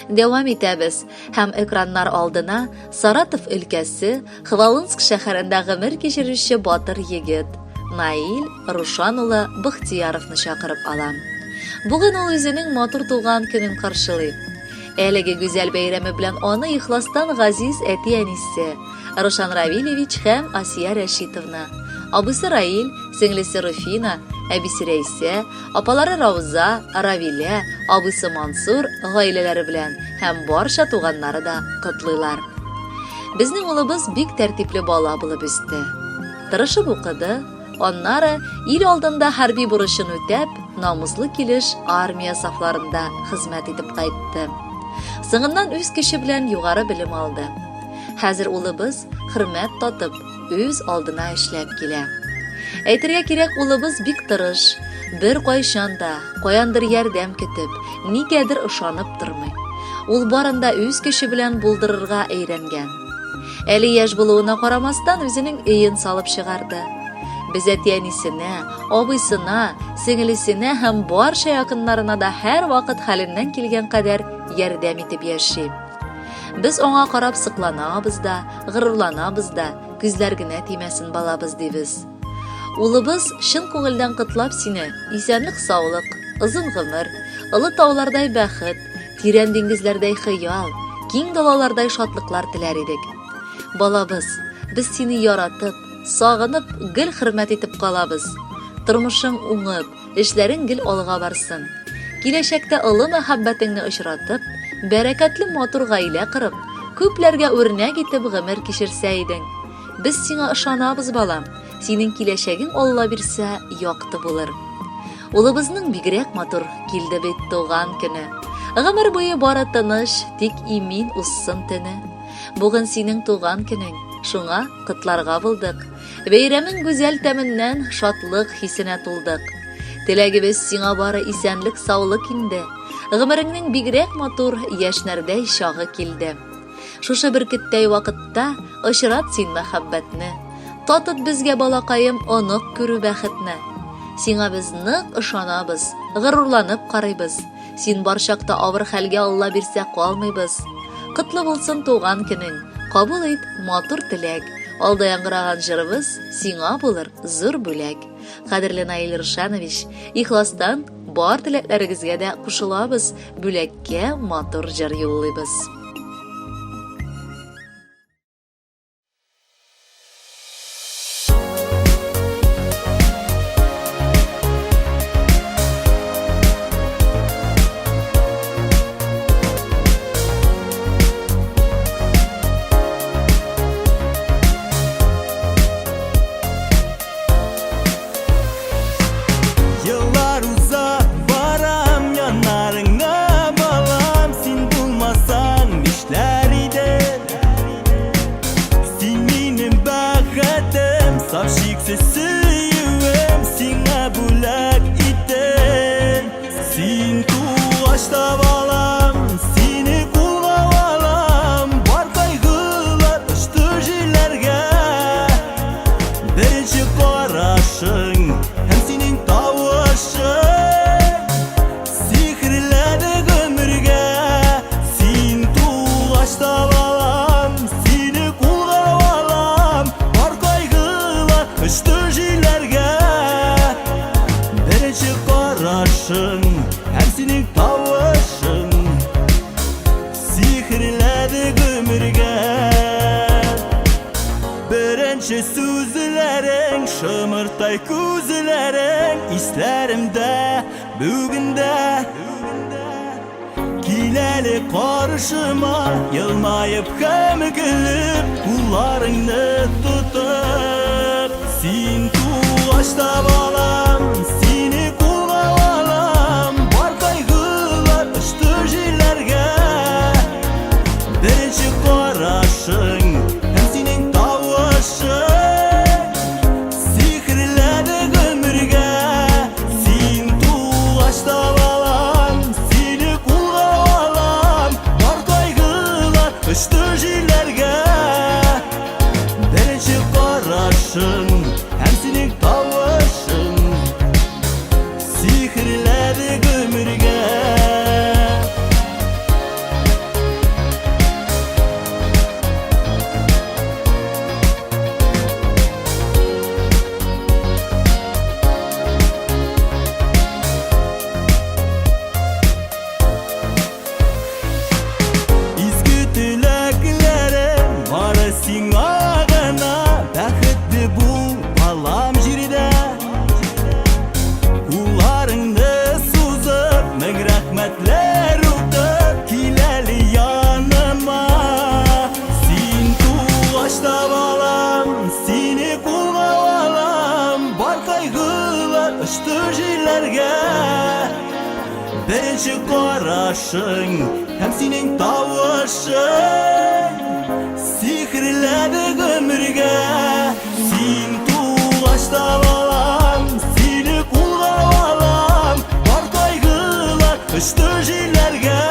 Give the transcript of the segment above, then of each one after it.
Дәвам итәбез һәм экраннар алдына Саратов өлкәсе Хвалынск шәһәрендә гомер кичерүче батыр егет Наил Рушан улы Бахтияровны чакырып алам. Бүген ул үзенең матур туган көнен каршылый. Әлеге гүзәл бәйрәме белән аны ихластан газиз әти-әнисе Рушан Равилевич һәм Асия Рәшитовна, абыйсы Раил, сеңлесе Руфина, әбисе Рәйсә, апалары Рауза, Равилә, абыйсы Мансур гаиләләре белән һәм барча туганнары да котлыйлар. Безнең улыбыз бик тәртипле бала булып үсте. Тырышып укыды, аннары ил алдында хәрби бурычын үтәп, намуслы килеш армия сафларында хезмәт итеп кайтты. Соңыннан үз көче белән югары белем алды. Хәзер улыбыз хөрмәт татып, үз алдына эшләп килә. Әйтергә кирәк, улыбыз бик тырыш, бер кайчан да, каяндыр ярдәм көтеп, нигәдер ышанып тормый. Ул барын да үз көче белән булдырырга өйрәнгән. Әле яшь булуына карамастан, үзенең өен салып чыгарды. Без әти-әнисенә, абыйсына, сеңелесенә һәм барча якыннарына да һәрвакыт хәленнән килгән кадәр ярдәм итеп яши. Без аңа карап сыкланабыз да, горурланабыз да, күзләр генә тимәсен балабыз дибез. Улыбыз, чын күңелдән котлап сине, исәнлек-саулык, озын гомер, олы таулардай бәхет, тирән диңгезләрдәй хыял, киң далалардай шатлыклар теләр идек. Балабыз, без сине яратып, сагынып, гел хөрмәт итеп калабыз. Тормышың уңып, Эшләрең гел алга барсын. Киләчәктә олы мәхәббәтеңне очратып, бәрәкәтле матур гаилә корып, күпләргә үрнәк итеп гомер кичерсә идең. Без сиңа ышанабыз, балам, синең киләчәгең Алла бирсә, якты булыр. Улыбызның бигрәк матур килде бит туган көне. Гомер буе бары тыныч, тик имин узсын төне. Бүген синең туган көнең, шуңа котларга булдык. Бәйрәмең гүзәл тәменнән шатлык хисенә тулдык. Теләгебез сиңа бары исәнлек-саулык инде. Гомереңнең бигрәк матур яшьнәрдәй чагы килде. Шушы бөркеттәй вакытта очрат син мәхәббәтне. Татыт безгә, балакаем, онык күрү бәхетне. Сиңа без нык ышанабыз, горурланып карыйбыз. Син бар чакта авыр хәлгә Алла бирсә калмыйбыз. Котлы булсын туган көнең, кабул ит матур теләк. Алда яңгыраган җырыбыз сиңа булыр зур бүләк. Кадерле Наил Рушанович, ихластан бар теләкләрегезгә дә кушылабыз, бүләккә матур җыр юллыйбыз. Еллар уза, барам яннарыңа, балам, син булмасаң, нишләр идем? Син минем бәхетем, саф шиксез сөюем, сиңа бүләк иттем. Син тугач та балам, сине кулга алам, бар кайгылар очты җилләргә. Беренче карашың һәм синең тавышың сихерләде гомергә. Син тугач та балам, сине кулга алам, бар кайгылар очты җилләргә. Беренче карашың һәм синең тавышың сихерләде гомергә. Беренче сүзләрең, шымыртай күзләрең исләремдә бүген дә. Кил әле каршыма, елмаеп һәм көлеп, кулларыңны тотып. Син тугач та балам, сине кулга алам, бар кайгылар очты җилләргә. Беренче карашың һәм синең тавышың сихерләде гомергә. Син тугач та балам, сине кулга алам, бар кайгылар очты җилләргә. Беренче карашың һәм синең тавышың. Беренче карашың һәм синең тавышың сихерләде гомергә. Син тугач та балам, сине кулга алам, бар кайгылар очты җилләргә.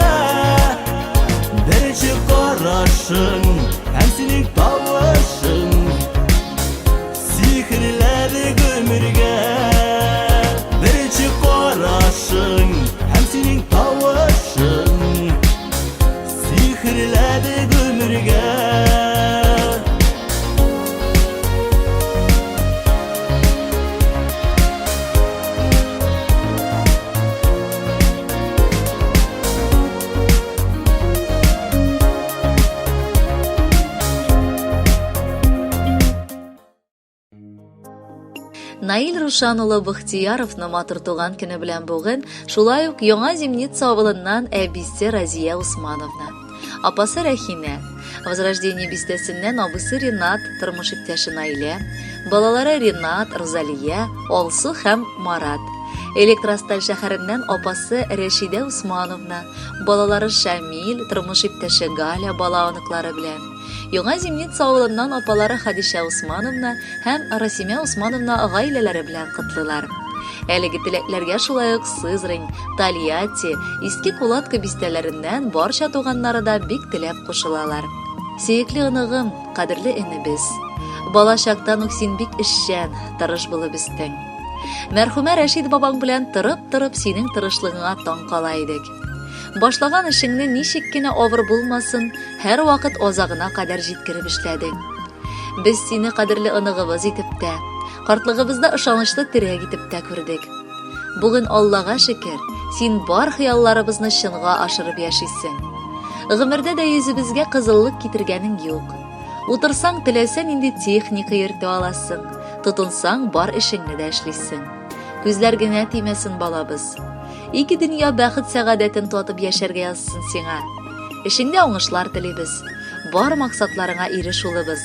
Беренче карашың һәм синең тавышың сихерләде гомергә. Беренче карашың һәм синең тавышың сихерләде гомергә. Наил Рушан улы Бахтияровны матур туган көне белән бүген шулай ук Яңа Зимница авылыннан әбисе Разия Усмановна, апасы Рәхимә, Возрождение бистәсеннән абыйсы Ренат, тормыш иптәше Наилә, балалары Ренат, Рузалия, Алсу һәм Марат. Электросталь шәһәреннән апасы Рәшидә Усмановна, балалары Шамил, тормыш иптәше Галя бала оныклары белән. Яңа Зимница авылыннан апалары Хадишә Усмановна һәм Расимә Усмановна гаиләләре белән котлыйлар. Әлеге теләкләргә шулай ук Сызрань, Тольятти, Иске Кулатка бистәләреннән барча туганнары да бик теләп кушылалар. Сөекле оныгым, кадерле энебез. Бала чактан ук син бик эшчән, тырыш булып үстең. Мәрхүмә Рәшит бабаң белән торып-торып синең тырышлыгыңа таң кала идек. Башлаган эшеңне ничек кенә авыр булмасын, һәрвакыт азагына кадәр җиткереп эшләдең. Без сине кадерле оныгыбыз итеп тә, картлыгыбызда ышанычлы терәк итеп тә күрдек. Бүген Аллага шөкер, син бар хыялларыбызны чынга ашырып яшисең. Гомердә дә йөзебезгә кызыллык китергәнең юк. Утырсаң, теләсә нинди техника йөртә аласың, тотынсаң, бар эшеңне дә эшлисең. Күзләр генә тимәсен, балабыз. Ике дөнья бәхет-сәгадәтен татып яшәргә язсын сиңа. Эшеңдә уңышлар телибез. Бар максатларыңа иреш, улыбыз.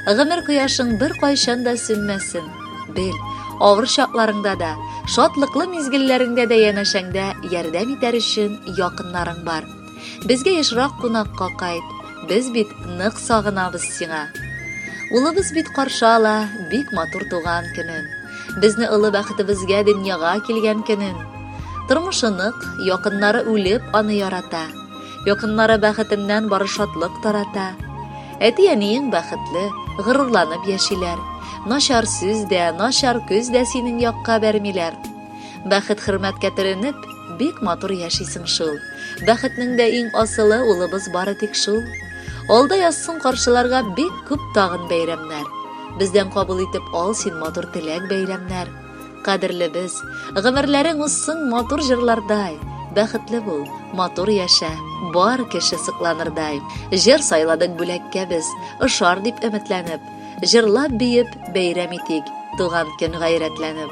Гомер кояшың беркайчан да сүнмәсен. Бел, авыр чакларыңда да, шатлыклы мизгелләреңдә дә янәшәңдә ярдәм итәр өчен якыннарың бар. Безгә ешрак кунакка кайт, без бит нык сагынабыз сиңа. Улыбыз бит каршы ала бик матур туган көнен. Безне олы бәхетебезгә дөньяга килгән көнен. Тормышы нык, якыннары үлеп аны ярата. Якыннары бәхетеннән бары шатлык тарата. Әти-әниең бәхетле, горурланып яшиләр. Начар сүз дә, начар күз дә синең якка бәрмиләр. Бәхет хөрмәткә төренеп, бик матур яшисең шул. Бәхетнең дә иң асылы улыбыз бары тик шул. Алда язсын каршыларга бик күп тагын бәйрәмнәр. Бездән кабул итеп ал син матур теләк бәйләмнәр. Кадерлебез, гомерләрең узсын матур җырлардай. Бәхетле бул, матур яшә, бар кеше сокланырдай. Җыр сайладык бүләккә без, ошар дип өметләнеп. Җырлап биеп бәйрәм итик, туган көн гайрәтләнеп.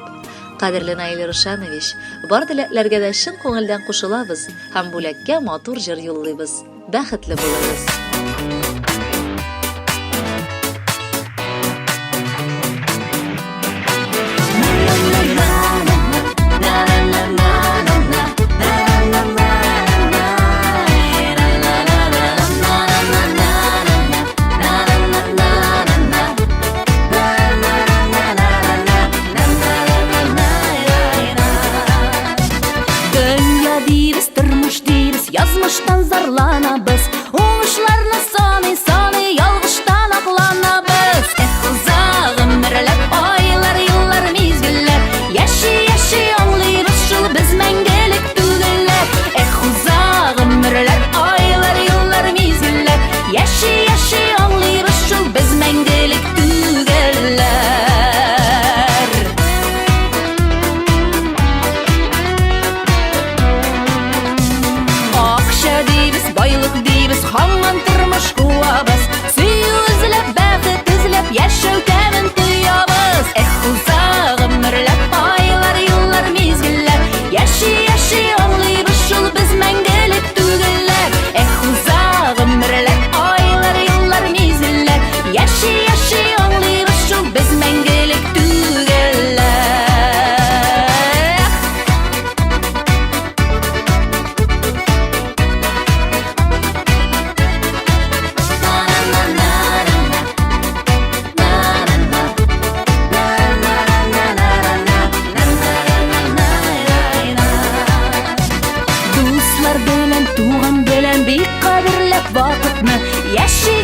Кадерле Наил Рушанович, бар теләкләргә дә чын күңелдән кушылабыз һәм бүләккә матур җыр юллыйбыз. Бәхетле булыгыз! Дөнья дибез, тормыш дибез, язмыштан зарланабыз. Уңышларны саный-саный, ялгыштан акланабыз. Эх, уза гомерләп айлар, еллар, мизгелләр. Яши-яши аңлыйбыз шул без мәңгелек түгелләр. Эх, уза гомерләр, айлар, еллар, мизгелләр. Яши-яши аңлыйбыз шул без мәңгелек түгелләр. Акча дибез, байлык дибез, һаман Бик кадерләп вакытны. Яши.